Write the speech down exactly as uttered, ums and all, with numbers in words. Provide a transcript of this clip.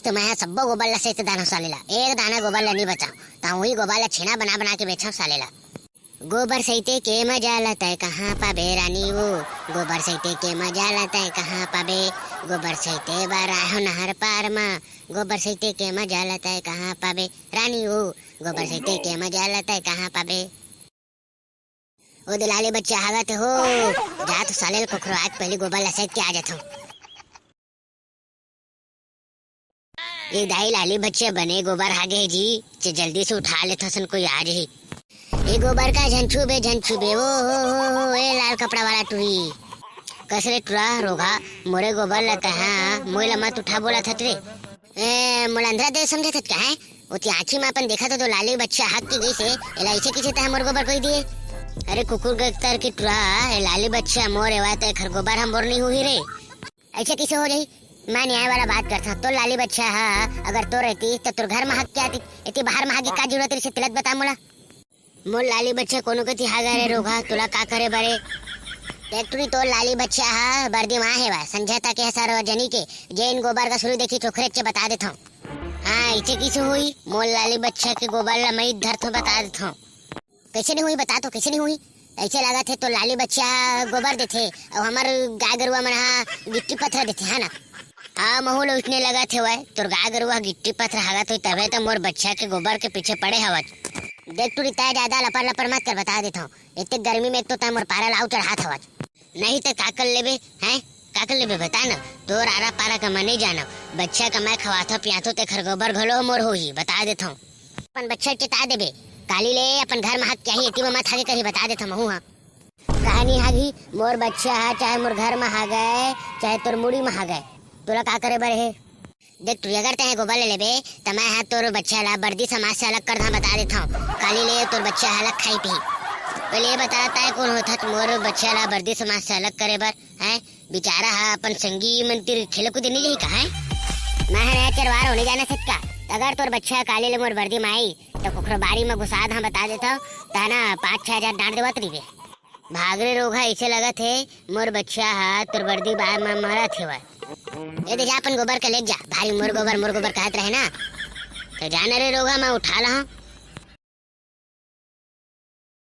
तो मैं सब्बो गोबर ला सेच डारहूं साले ला, एक दाना गोबर ला नहीं बचाऊं। तो वही गोबर ला छेना बना बना के बेचहूं साले ला। गोबर सहिते के मजा ला तय कहाँ पाबे रानी वो, गोबर सहिते के मजा ला तय कहाँ पाबे, गोबर सहिते बार आहो नहर पार मा, गोबर सहिते के मजा ला तय कहाँ पाबे रानी वो, गोबर सहिते के मजा ला तय कहाँ पाबे। ओ दे लाली बच्चा हागत हो, जा तो साले ल कोखरो आज पहली गोबर ला सेच के आ जाथो। ए दाई लाली बच्चे बने गोबर हागे हे जी, चे जल्दी से उठा लेथो सन कोई आ जाही। ए गोबर का झन छूबे, झन छूबे, ओ हो हो हो, ए लाल कपड़ा वाला टुही। कस रे टुरा रोगा, मोरे गोबर ला तैं हा, मोय ला मत उठा बोलत हस रे। ए, मोला अंधरा देव समझत हस का है? ओती आँखी में अपन देखत हो तो लाली बच्चा हाग के गइसे, एला ऐसे किसे तैं मोर गोबर कोई दिए? अरे कुकुर गतर के टुरा, ए लाली बच्चा मोर एवा तो एखर गोबर हम मोर नहीं हुई रे। ऐसे किसे हो जाही? मैं न्याय वाला बात करता, तोर लाली बच्चा हा, अगर तोर रहती तो तोर घर में हाग के आती, एती बाहर में हागे का जरूरत रही से तिलत बता मोला। मोर लाली बच्चा कोनो कती हागा रे रोगा, तोला का करे बरे? देख टुरी तोर लाली बच्चा हा बरदी माँ हे वा, संझा तक हे सार्वजनिक के, जे इन गोबर का सुरू देखी चोखरे चे बता देथो। हाँ, इचे किसे होई? मोर लाली बच्चा के गोबर ला मैं धरथो बता देथो। कैसे नहीं हुई बता तो, कैसे नहीं हुई? ऐसे लागत हे तोर लाली बच्चा गोबर देथे अउ हमर गाय गरुआ मन हा गिट्टी पथरा देथे, है ना? हाँ, महू ला उसने लगत हे वय, तोर गाय गरुआ गिट्टी पथरा हागत होई तबे तो मोर बच्चा के गोबर के पीछे पड़े हवच। देख टुरी तैं ज्यादा लपर लपर मत कर, बता देथो। इतने गर्मी में एक तो तैं मोर पारा लाऊ चढ़ात हवच। नहीं तो का कर लेबे, हैं? का कर लेबे बता ना। तोर आरा पारा का मैं नहीं जानव। बच्चा का मैं खवाथो पियाथो तेखर गोबर घलो मोर होही, बता देथो। अपन बच्चा चिता देबे, काली ले अपन घर में हाग के आही, एती में मत हागे कही, बता देथो महू हा। कहानी हागी, मोर बच्चा हा चाहे मोर घर में हागे, चाहे तोर मुड़ी में हागे, तोला का करे बर हे? देख टुरी, अगर तैं गोबर ले लेबे, त मैं हा तोर बच्चा ला बरदी समाज से अलग कर दा, बता देथो। काली ले तोर बच्चा हा अलग खाई पी। पहले ये बता, तैं कौन होथस मोर बच्चा ला बरदी समाज से अलग करे बर, हैं? बेचारा हा अपन संगी मन तिर खेले कूदे नहीं जाही का, हैं? मैं हा नया चरवार होने जाना सचका। त अगर तोर बच्चा काली ले मोर बरदी में आई, त कोखरो बारी में घुसा दा, बता देथो। त ना पाँच छह हजार डांट देवत रहिबे। भाग रे रोगहा, ऐसे लगत हे मोर बच्चा हा तोर बरदी बार में मरत हेवय। ए दे जा अपन गोबर के लेके जा, भारी मोर गोबर, मोर गोबर कहत रहे ना। त जा ना रे रोगहा, मैं उठा ला हूँ।